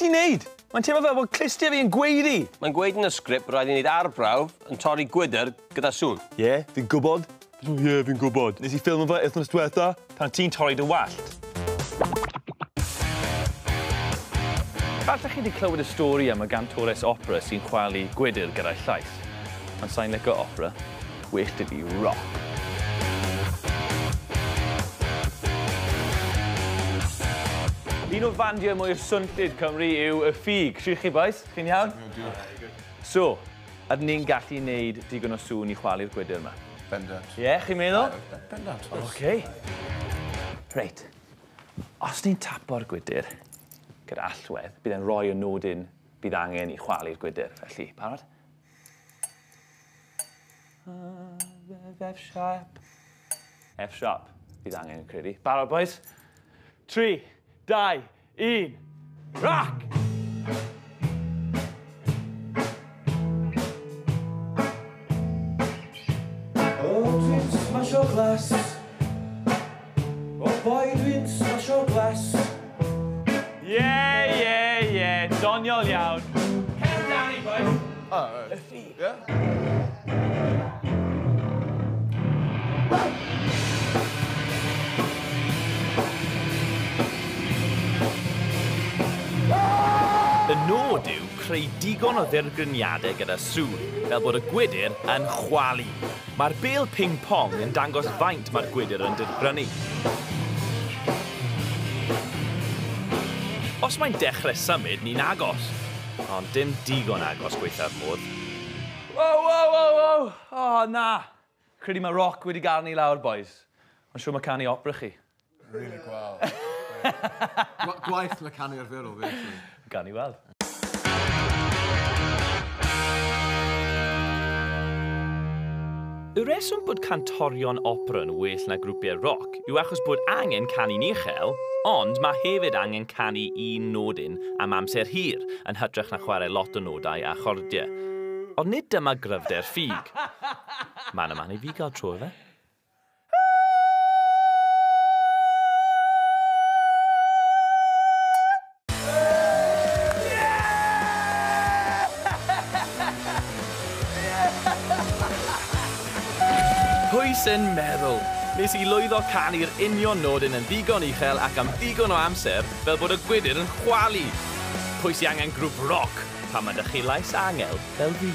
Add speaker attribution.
Speaker 1: ti'n neud? Mae'n teimlo fel bod clustie fi yn gweiddi.
Speaker 2: Mae'n gweud yn y sgript rhaid i wneud arbrawf yn torri gwydr gyda sŵn.
Speaker 1: Ie, yeah, fi'n gwybod. Ie, yeah, fi'n gwybod. Nes i ffilmo fe wythnos diwetha pan ti'n torri dy wallt. Falle chi wedi clywed y stori am y gantores opera sy'n chwalu gwydr gyda'i llais. Ond sa'n licio opera, well 'da fi rock. Un o fandiau mwyaf swnllyd Cymru yw y Ffug. Shwt chi bois? Chi'n iawn? So, ydyn ni'n gallu neud digon o sŵn i chwalu'r gwydr yma?
Speaker 3: Bendant.
Speaker 1: Ie, yeah, chi'n meddwl?
Speaker 3: Bendant.
Speaker 1: Oce. Reit. Os ni'n tapo'r gwydr gyda allwedd, bydd e'n rhoi y nodyn bydd angen i chwalu'r gwydr. Felly, barod? F sharp. F sharp bydd angen, credu. Barod, boys? 3, 2, 1, rock!
Speaker 4: O, dwi'n smasho glas. O, boi, dwi'n smasho glas.
Speaker 1: Ie, ie, ie, doniol iawn. Cer amdani, boys.
Speaker 3: Oh,
Speaker 1: Y Ffug.
Speaker 3: Yeah.
Speaker 1: Y nod yw creu digon o ddirgryniadau gyda sŵn, fel bod y gwydr yn chwalu. Mae'r bêl ping-pong yn dangos faint mae'r gwydr yn dirgrynu. Os mae'n dechrau symud, ni'n agos. Ond dim digon agos gweitha'r modd. Wow, wow, wow, wow! O, na! Credu mae rock wedi gael ni lawr, boys. Ond siŵr mae canu opera chi.
Speaker 3: Really gwael. Gwaith na canu arferol, fi, actually.
Speaker 1: Gawn ni weld. Y reswm bod cantorion opera yn well na grwpiau roc yw achos bod angen canu'n uchel, ond mae hefyd angen canu un nodyn am amser hir yn hytrach na chwarae lot o nodau a chordiau. Ond nid dyma gryfder Ffug. Man y man i fi gael tro efe. Pwy sy'n meddwl? Nes i lwyddo canu'r union nodyn yn ddigon uchel ac am ddigon o amser fel bod y gwydr yn chwalu. Pwy sy angen grŵp roc pan mae 'da chi lais angel fel fi?